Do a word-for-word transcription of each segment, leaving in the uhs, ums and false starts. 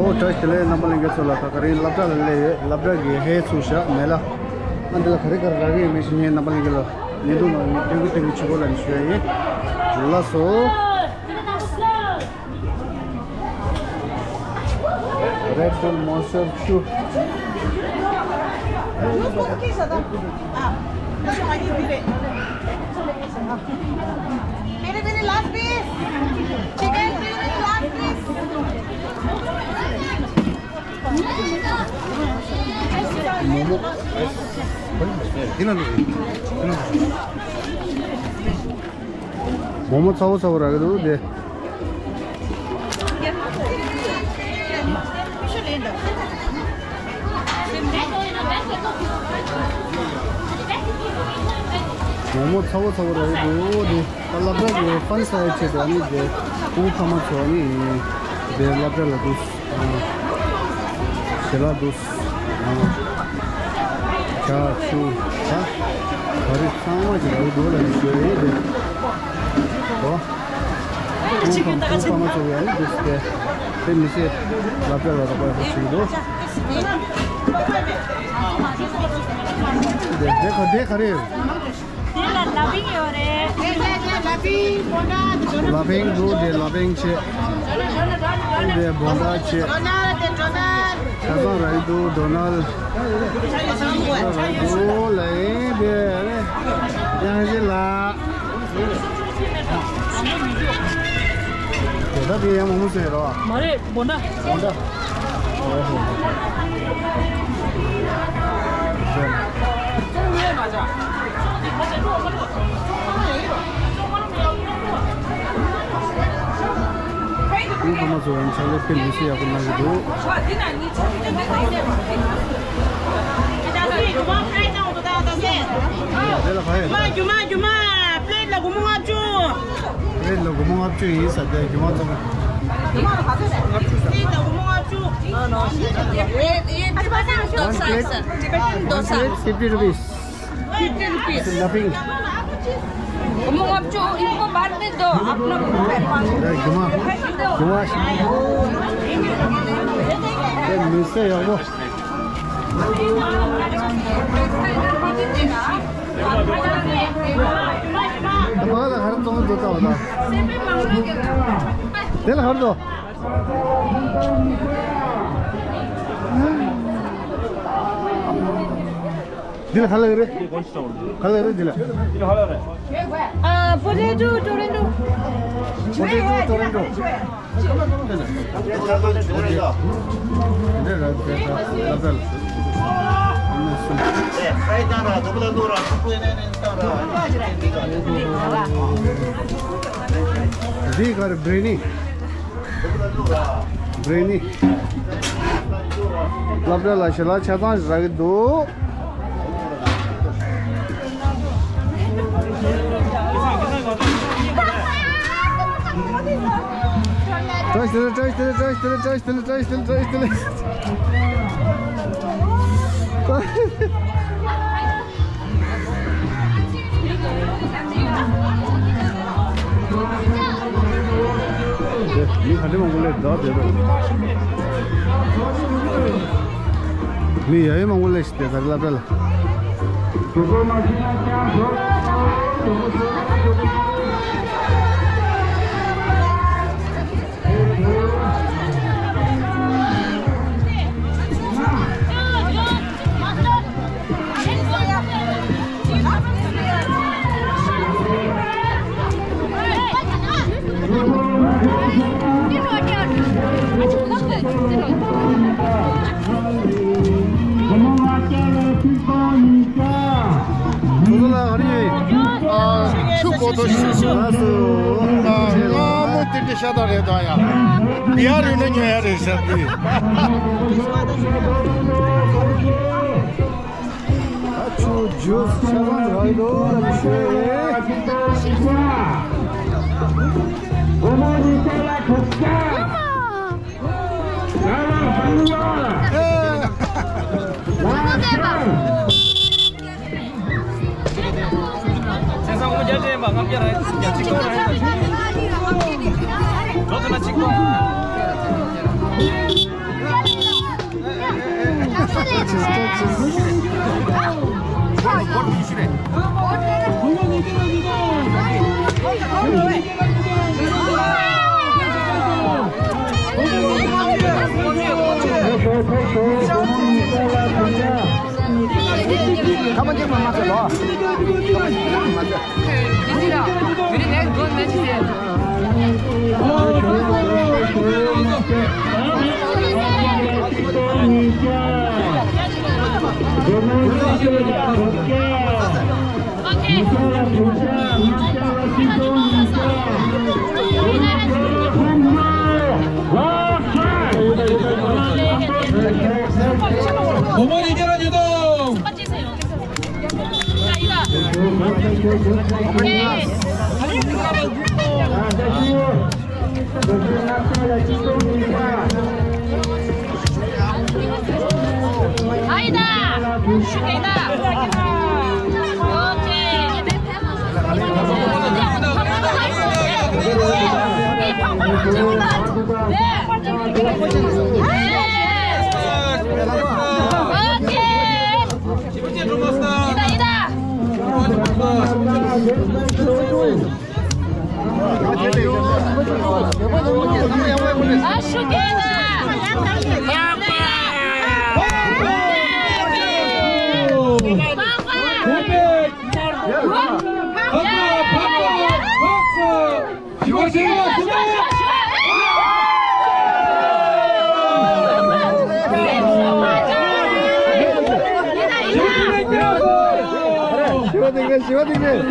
ཨོ་བཀྲ་ཤིས་བདེ་ལེགས། རྣམ་པ་ལྷན་རྒྱས་ཚོ་ལ་ད་ག་རེ་སློབ་གྲྭ་ལ་སླེབས་ཡོད། སློབ་གྲྭ་གི་ཧེ་ཚུགས་བཞག་མེད་ལ། ཨ་འདི་ལ་ག་རེ་ག་རེ་རག་གི་ཡོད་མེད་ཞིག་ངས་རྣམ་པ་ལྷན་རྒྱས་ལ་ཉེ་དུ་ནང་ནས་སྟོན་གི་སྟོན་གི་བྱེད་དགོས་ལབ་ནས་ཞུ་ཡ་ཡིན། ལགས་སོ། Red Bull Monster བཅུ། Very, very last piece. Chicken, very, very last piece. མོག་མོག་ཚ་བོ་ཚ་བོ་རག་གི་འདུག་དེ། མོག་མོག་ཚ་བོ་ཚ་བོ་རག་གི་འདུག་དེ། ད་སློབ་གྲྭ་གི་ཕན་སའི་ཆེད་དུ་ཨ་ནི་དེ་ཕྲུ་གུ་ཕ་མ་ཚོ་ཨ་ནི་དེ་སློབ་གྲྭ་ལ་འདུག་ཞལ་ལག་འདུག་ཇ་ཆུ་ད་ག་རེ་ཚང་མ་ཞིག་རག་གི་འདུག་ལབ་ནས་ཞུ་ཡ་ཡིན་དེ། ཨོ། ཕྲུ་གུ་ཕ་མ་ཚོ་ཡང་འདུག་སྟེ། དེ་མི་ཚེ་ལབ་པའི་ལ་རག་པ་ཞིག་འདུག་དེ་དེ་ག་དེ་ག་རེ། དེ་ལ་ལ་ཕིང་ཡོད་རེད། ལ་ཕིང་འདུག་དེ་ལ་ཕིང་བྱེད། དེ་བོང་ཁྲ་བྱེད། ཆ་ཚང་རག་གི་འདུག་ཌོ་ནལ། ཌོ་ནལ་རག་གི་འདུག་ལ་ཡིན་དེ་རེད། དབྱངས་བཞི་ལགས། དེ་ད་དེ་ཡང་མང་པོ་ཟེར་རོ། མ་རེད། སྦོ་ན། སྦོ་ན། ཁོང་ཚང་མ་ཚོ་ཡང་ཕྱག་ལས་དཔེ་མི་སྲིད་ཡག་པོ་གནང་གི་འདུག་རྒྱུ་མ་རྒྱུ་མ་རྒྱུ་མ། པླེ་ཊི་ལ་སྒོར་མོ་ལྔ་བཅུ། པླེ་ཊི་ལ་སྒོར་མོ་ལྔ་བཅུ་ཡིན་ས་དེ་རྒྱུ་མ་ཚང་མ། པླེ་ཊི་ལ་སྒོར་མོ་ལྔ་བཅུ། One plate, one plate fifty rupees. Fifty rupees. It's nothing. वो मुंह आप जो इनको बाद में दो, अपना मुंह पे। अरे घुमा, घुमा। ये मिलते हैं वो। तो बाहर हर तुम दो तो होता। दिल हर दो। འདི་ལ་ག་ལ་རེད། ག་ལ་རེད་འདི་ལ། ཨ། potato Toronto། Potato Toronto། འདི་ར་འདི་ར་ལ་ལ། འདི་ག་རེ། བྷི་རི་ཡ་ནི། བྷི་རི་ཡ་ནི། སློབ་གྲྭ་ལ་ཞལ་ལག་ཆ་ཚང་ཞིག་རག་གི་འདུག་བཀྲ་ཤིས་བདེ་ལེགས། བཀྲ་ཤིས་བདེ་ལེགས། བཀྲ་ཤིས་བདེ་ལེགས། བཀྲ་ཤིས་བདེ་ལེགས། བཀྲ་ཤིས་བདེ་ལེགས། བཀྲ་ཤིས་བདེ་ལེགས། མི་ག་འདྲ་མང་པོ་སླེབས་འདུག་དེ་རུ། མི་ཡ་ཡོད་མང་པོ་སླེབས་ཤག་དེ་ག་རེ་ལབ་ར་ལ། ཁོ་ཚོ་ལ་ཨ་རི་ཡོད། ཨ། ཆུ་གོ་ཐོ་ཞུ་ཞུ། ལགས་སོ། ཨ། སྔ་མོ་དེ་འདྲ་ཤ་སྟག་རེད་ད་ཡ། ཉོ་ཡ་རེད་ན་ཉོ་ཡ་རེད་ཟེར་དུས། ཨ། ཆུ་ཇུས་ཆ་ཚང་རག་འདུག་ལབ་ཤོད། ཞི་བ་བདེ་ལེགས། ཞི་བ་བདེ་ལེགས། ཞི་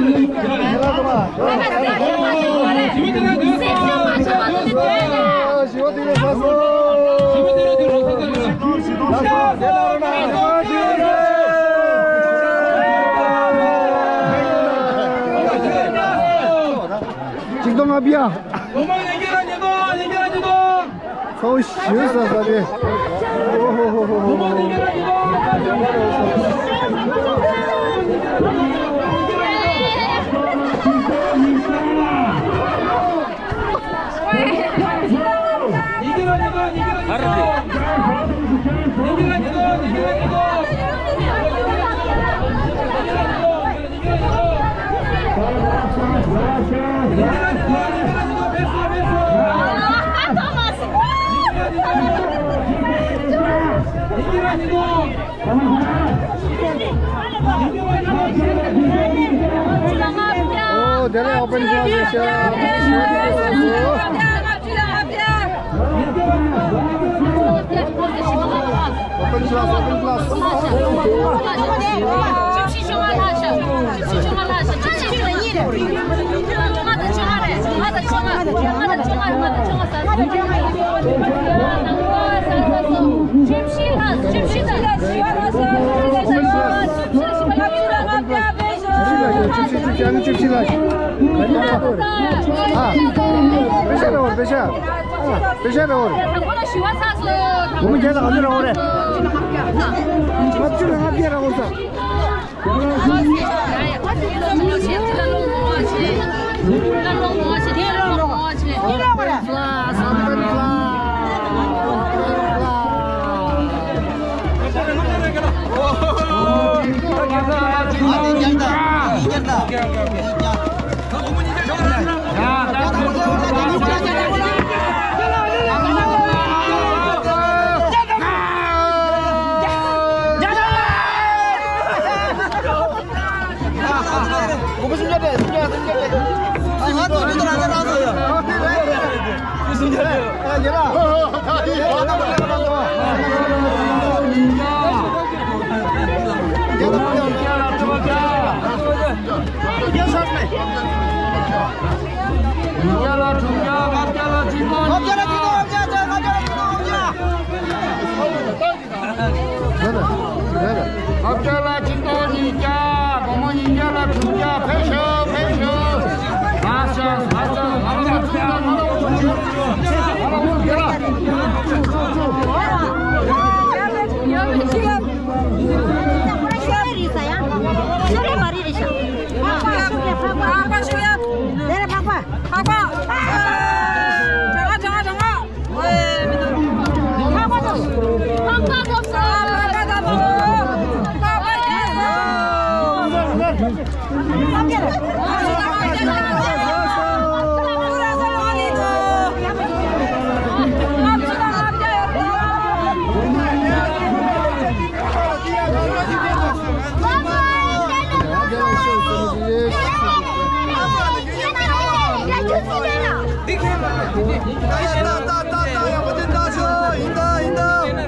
བ་བདེ་ལེགས། ཞི་བ་བདེ་ལེགས། ཆིག་སྟོང་ལྔ་བརྒྱ། ཚོགས་ཞུ་ས་ས་རེད། ཨོ། དེ་ལས་ཨོ་པན་ཇོ་ནི་ཤ། Open class, open class. ཨ། པེ་ཤ་ར་བོར། པེ་ཤ། པེ་ཤ་ར་བོར། སྒོར་མོ་བརྒྱ་དང་ལྔ་བཅུ་ར་བོར་རེད། ལྔ་བཅུ་ར་ལྔ་བརྒྱ་ར་བོར་ས། ལྔ་བརྒྱ་ལ་ཆིག་སྟོང་ཉིས་བརྒྱ། སྒོར་མོ་ཉིས་བརྒྱ་ལ་དྲུག་བརྒྱ། ཕེབས་ཤོག་ཕེབས་ཤོག་ལགས་སོ། ལགས་སོ། ང་ལ་མ་ཐུག་ན་ང་ལ་འོ་ཐུག་ཆུ། ང་ལ་འོ་དགེ་ལ། ད་ཡ་ད་ད་ད་ད་ཡ་མ་དེ་ད་ཤོ་ཡིན་ད་ཡིན་ད་ཡིན་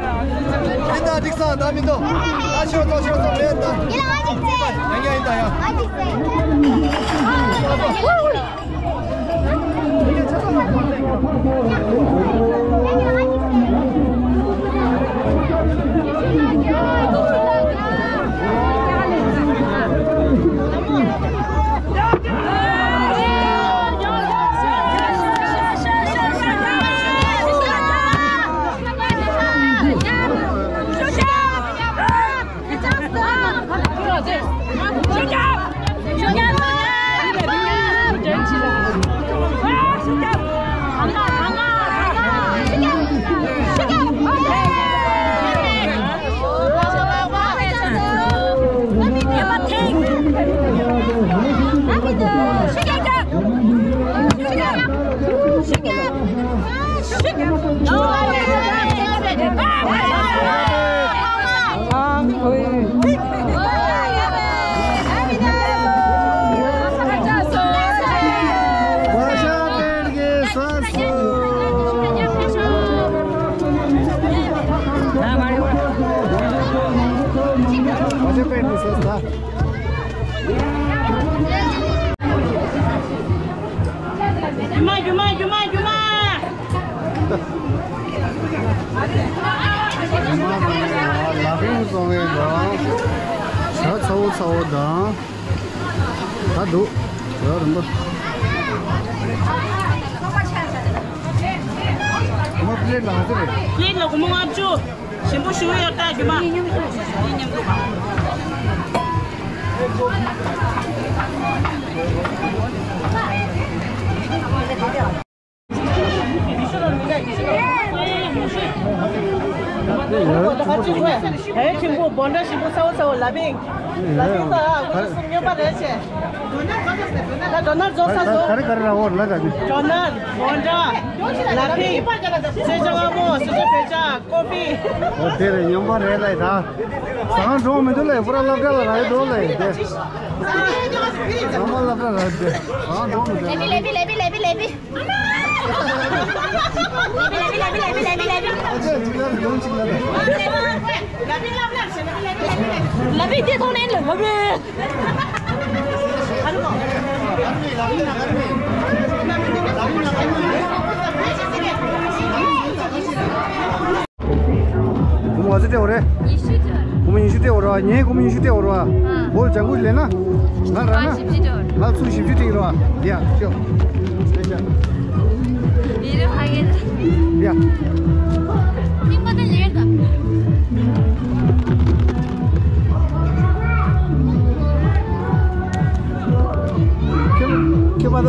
ད་འགྲིག་སོང་ད་མི་འདུག་ད་ཤོ་ད་ཤོ་ད་མེད་ད་ཡིན་ལ་ང་ཅིག་ཚེ་ཡ་ཡ་ཡིན་ད་ཡ། ང་ཅིག་ཚེ། རྒྱུ་མ་རྒྱུ་མ་རྒྱུ་མ་རྒྱུ་མ། ལ་ཕིང་བཟོ་བའི་རང་ཞག་ཚ་བོ་ཚ་བོ་དང་། ད་འདུག་ད་རིམ་པ། ང་པི་ལེ་ཊི་ལ་ང་ཚོ་རེད། པི་ལེ་ཊི་ལ་སྒོར་མོ་ལྔ་བཅུ། ཞིམ་པོ་ཞུ་ཡོད་ད་རྒྱུ་མ། གཉིས་མཉམ་དུ། གཉིས་མཉམ་དུ་ག། ད་ཡ་ཆེན་པོ་འབོ་འདྲ་ཞིམ་པོ་ཚ་བོ་ཚ་བོ་ལ་ཕིང་། ལ་ཕིང་ད་སྐུ་གཟུགས་སྙོམས་པ་རེད་བྱས། ད་ཌོ་ནར་རྫོགས་ས་བཟོ། ག་རེ་ག་རེ་ར་འོར་ལ་ག་གི། ཌོ་ནར། འབོ་འདྲ། ལ་ཕིང་། སེར་སྐྱ་སྔ་མོ། སེར་སྐྱ་བེ་ཅག་ཀོ་ཕི། འོ་དེ་རེད་སྙོམས་པ་རེད་ལ་ད། ཟ་ཁང་འགྲོ་མི་འདུག་ལ་པུ་ར་སློབ་གྲྭ་ལ་ར་འགྲོ་ལ་དེ། ཟ་ཁང་སློབ་གྲྭ་ར་དེ། ཟ་ཁང་འགྲོ་མི་འདུག་ལ། ལེ་པི་ལེ་པི་ལེ་པི་ལེ་པི། སྒོར་མོ་ག་ཚོད་སྤྲད་འོ་རེད། ཉི་ཤུ་སྤྲད། སྒོར་མོ་ཉི་ཤུ་སྤྲད་འོ་རེད་བ། ངས་སྒོར་མོ་ཉི་ཤུ་སྤྲད་འོ་རེད་བ། ཨ། འོ་ལྗང་གུ་ལེན་ན། ང་ར་ན། བཞི་བཅུ་སྤྲད་འོ་རེད། ང་ཚུར་བཞི་བཅུ་སྤྲད་ཡོད་རེད་བ། འདི་ཡ་ཤོ། འདི་རུ་ཧ་གེ་ད། འདི་ཡ། ཉིན་མ་ད་ལེར་ད། ཁྱོད་ཁྱོད་མ་ད། ད་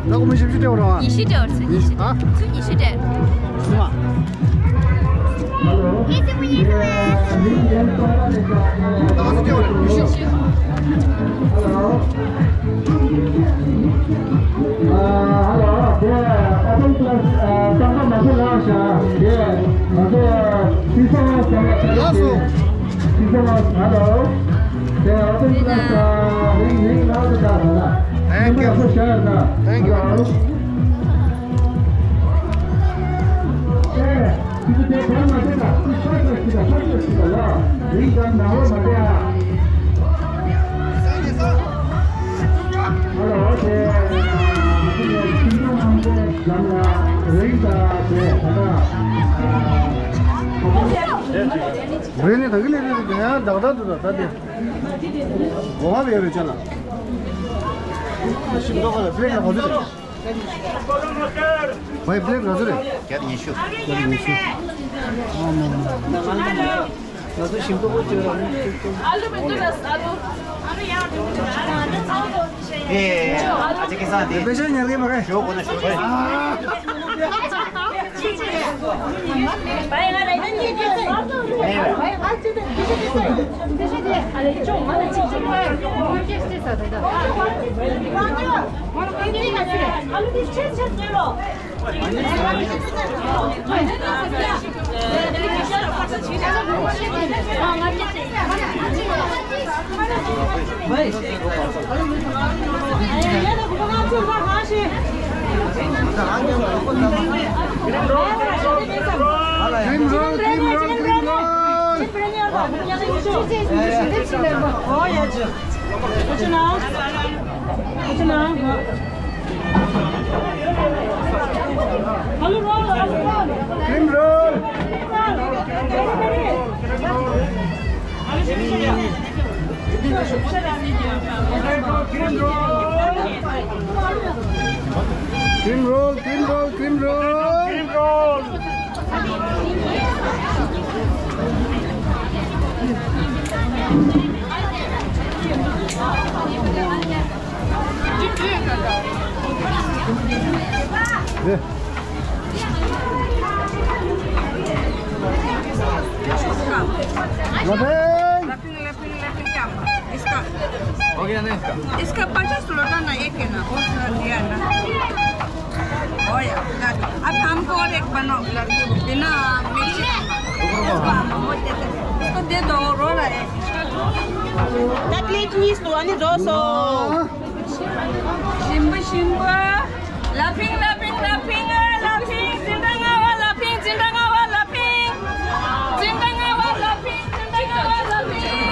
སྒོར་མོ་བཞི་བཅུ་སྤྲད་འོ་ར་བ། ཉི་ཤུ་སྤྲད་འོ་ར། ཚུར་ཉི་ཤུ། ཨ། ཚུར་ཉི་ཤུ་སྤྲད། སུ་མ། ད་སུ་སྤྲད་འོ་ར་ཉི་ཤུ། ཨ་ཧ་ལོ། དེ་ཨ་ཏོམ་ཀླ་སི་ཨ་སང་ཀ་མ་སུ་ལགས་ཤག་དེ་ང་ཚོ་ཕི་སོ་ལགས་སང་ཀ་ལགས་སོ། ཕི་སོ་ལགས་ཧ་ལོ། དེ་ཨ་ཏོམ་ཀླ་སི་ཨ་རིང་རིང་ལགས་སུ་ད་ཧ་ལ། Thank you. ཧ་ལོ། Thank you. དེ་དེ་དེ་དེ་མ་དེ་ད་ཤ་ཤ་ཤ་ཤ་ཤ་ལ་རིང་ད་ན་བ་མ་དེ་ཨ། ཧ་ལོ། དེ་ཨ་ཁྱིམ་ཚང་ནང་དེ་ལམ་ལ་རིང་ད་དེ་ད་ད། རེད་ནི་ད་གི་ལེ་རེད་ད་ཡང་ད་ད་དུ་ད་ད་དེ། གོ་བ་ལེ་རེད་ཅ་ལ། ཞིམ་མདོག་ཁ་ལ་པི་ལེཊ་ལ་ག་ཚོད་རེད། བའི་པི་ལེཊ་ག་ཚོད་རེད། བརྒྱ་དང་ཉི་ཤུ། བརྒྱ་དང་ཉི་ཤུ། ཨ་མ་མ། ང་ཚོ་ཞིམ་མདོག་པོ་བྱོས་ར། ཨ་ལུ་མི་འདུག་ལ་ཨ་ལུ། ཨ་ལུ་ཡང་འདུག་ཨ་ལུ་ཚང་དུ་ཤེས། ཨེ། ཨ་ཅེ་ཀི་སང་དེ། པེ་ཤ་ཉར་གི་མ་གི། ཞོག་གོ་ན་ཞོག་གོ། Green roll, green roll, green roll. Green roll. Green roll, green roll, green roll. Lapping, lapping, lapping, क्या? इसका, हो गया ना इसका? इसका पचास लौटा ना, एक है ना, वो दिया ना। हो गया, अब हमको और एक बनाओ, लड़की को बिना मिर्ची का। इसको हम मोमोज देते हैं। इसको दे दो, रो रहा है। That late miss to ani doso. Shimba, shimba. Lapping, lapping, lapping, lapping. Zindanga wa lapping, zindanga wa lapping. Zindanga wa lapping, zindanga wa lapping.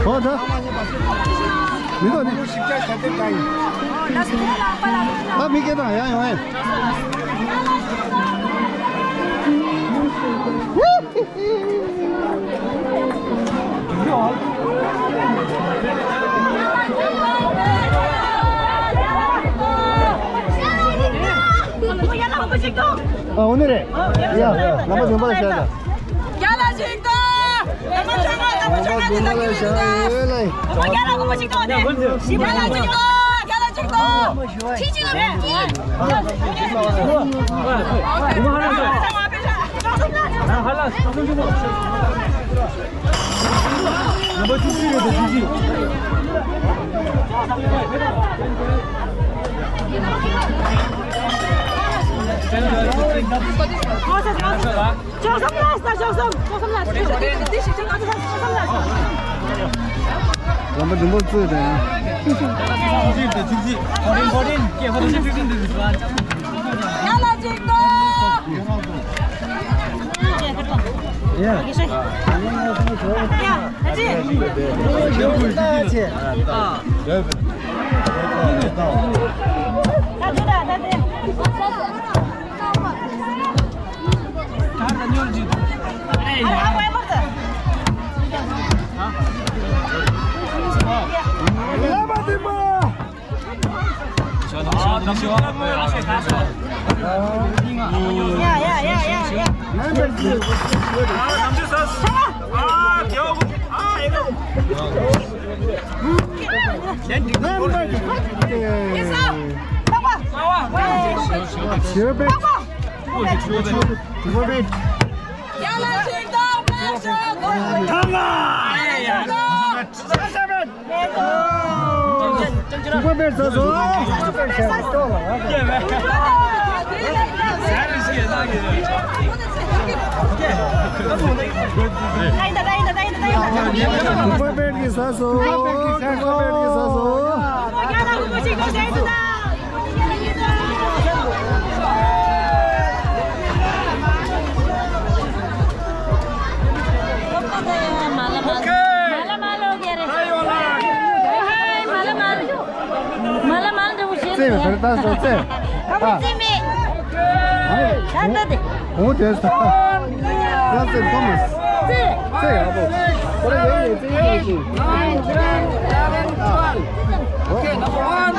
ཨོ་ད། མི་འདུག་ནི། ད་མི་སྐད་དང་ཡང་ཡོང་ཨེ། ཨ་འོ་ནི་རེད། ཡ་ཡ་ལམ་པ་བདུན་པ་ལ་བཞག་ད། རྒྱ་ལ་ཅིག་ཏོ། རྒྱ་ལ་ཅིག་ཏོ། རྒྱ་ལ་ཅིག་ཏོ། རྒྱ་ལ་ཅིག་ཏོ། ཅི་ཅི་ལ་རེད། ལམ་པ་འདི་མོ་བཙུགས་དང་། ཡ་ལ་ཅིག་ཏོ། ཡ། ཡ། ད་ཅི། ད་ཅི། ད་ཅི། དྲུག་པ་སྦེད་ཟ་སོང་། དྲུག་པ་སྦེད་ཀྱིས་ཟ་སོང་། དྲུག་པ་སྦེད་ཀྱིས་ཟ་སོང་། ཙེ་བའི་བར་ད་སོ་ཙེ། ཨ། ད་ལྟ་དེ། འོ་དེ་ས། ད་ཙེ་ཐོ་མ་སི། ཙེ། ཙེ་ཡག་པོ། ཁོ་ར་ཡོད་ཡོད་ཙེ་ཡོད་ཡོད། Okay, number one. Okay,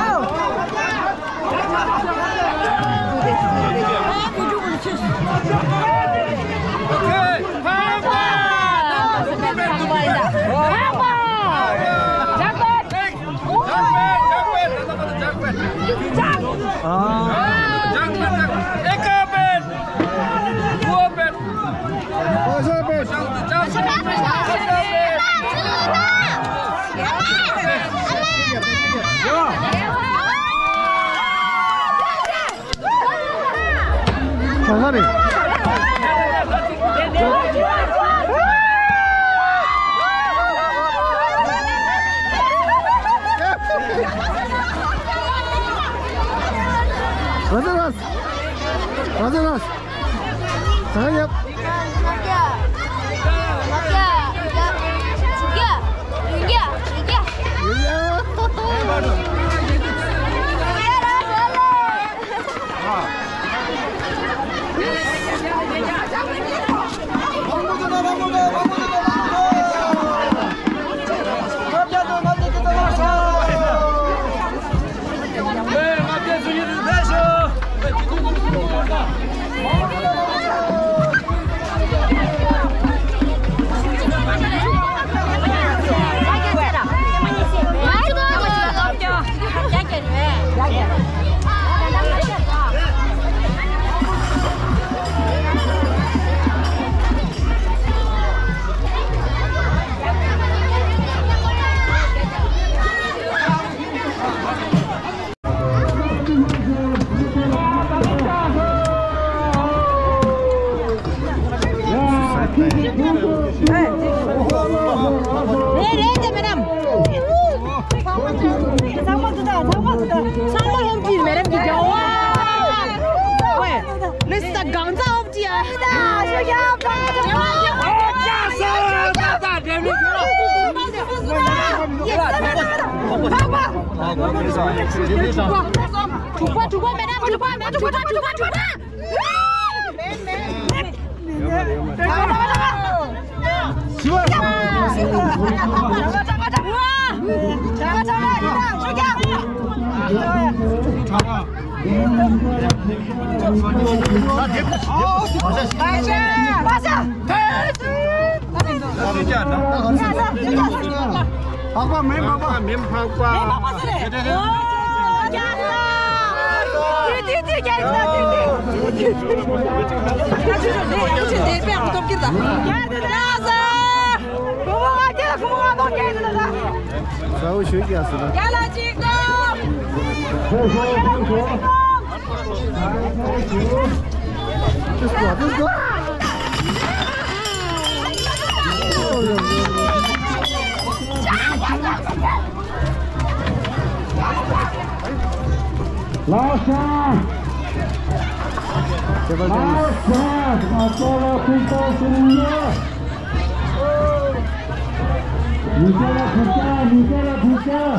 གང་ག་རེད། ར་ཛ་ར་ཛ། ར་ཛ་ར་ཛ། གང་ཡབ། རེད་རེད་དེ་མེ་ཌམ། ཚང་མ་འདུག་ད་ཚང་མ་འདུག་ད། ཚང་མ་ཧོབ་ཀྱི་མེ་ཌམ་གྱི་རྒྱལ་བ། ཝེ། ལིས་ད་གང་ཚ་ཧོབ་ཀྱི་ཡ། དྲུག་པ་དྲུག་པ་མེ་ཌམ་དྲུག་པ་མེ་དྲུག་པ་དྲུག་པ་དྲུག་པ་དྲུག་པ། འཕགས་པ་མེ་འཕགས་པ། མེ་འཕགས་པ། ལགས་སོ། ལགས་སོ། ང་ཚོ་ལ་ཕུལ་ཏོག་ཟེར་ཡོད། མི་སྐྱ་ལ་ཕུལ་ཏོག་མི་སྐྱ་ལ་ཕུལ་ཏོག་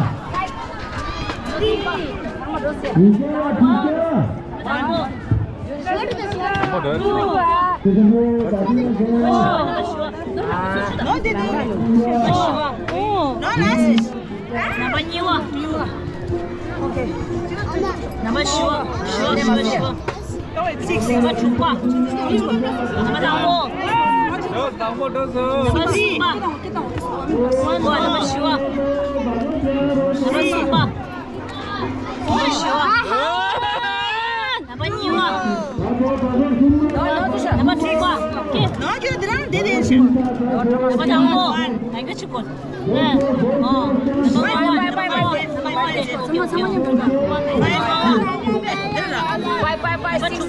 མི་སྐྱ་ལ་ཕུལ་ཏོག་རྣམ་པ་གཉིས་པ། རྣམ་པ་བཞི་པ། བཞི་པ། བཞི་པ། རྣམ་པ་དྲུག་པ། རྣམ་པ་དང་པོ། རྣམ་པ་གསུམ་པ། རྣམ་པ་བཞི་པ། རྣམ་པ་གསུམ་པ། རྣམ་པ་བཞི་པ། རྣམ་པ་གཉིས་པ། རྣམ་པ་དྲུག་པ། ནང་ཁྱོད་འདི་རང་འདི་རེད་ཤི། རྣམ་པ་དང་པོ། ང་གི་ཆུ་ཀོ། ཨ། ཨོ། རྣམ་པ་དང་པོ། རྣམ་པ་དང་པོ། ཚང་མ་ཚང་མ་མཉམ་དུ། Bye bye bye sis.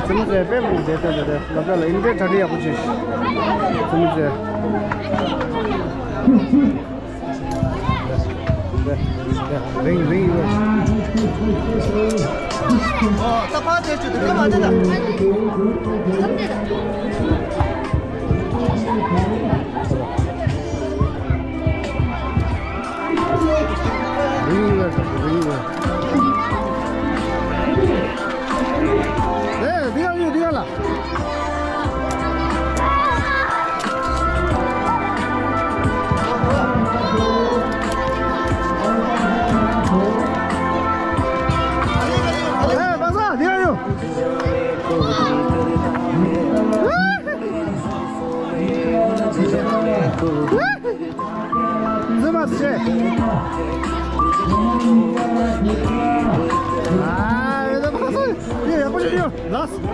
ཚང་མ་ཚོས་དཔེ་མི་སྲིད་བསྡད་བསྡད་བསྡད་བསྡད། སློབ་གྲྭ་ལ་ཨིན་ཏེ་གྲ་སྒྲིག་ཡག་པོ་བྱས། ཚང་མ་ཚོས། རིང་རིང་ཡོད། ཨོ། ད་ཕར་དེ་ཆུ་དེ་མ་དེ་ད། རིང་བའི་རིང་བའི། ཨེ། འདི་ག་ཡོད། འདི་ག་ལ། ཨེ། པ་སངས། འདི་ག་ཡོད། འཛིན་མ་བྱེད། ཨ། ཡོད། ད་ཕ་སངས་ཡོད། ཡག་པོ་ཞིག་ཡོད། ལགས།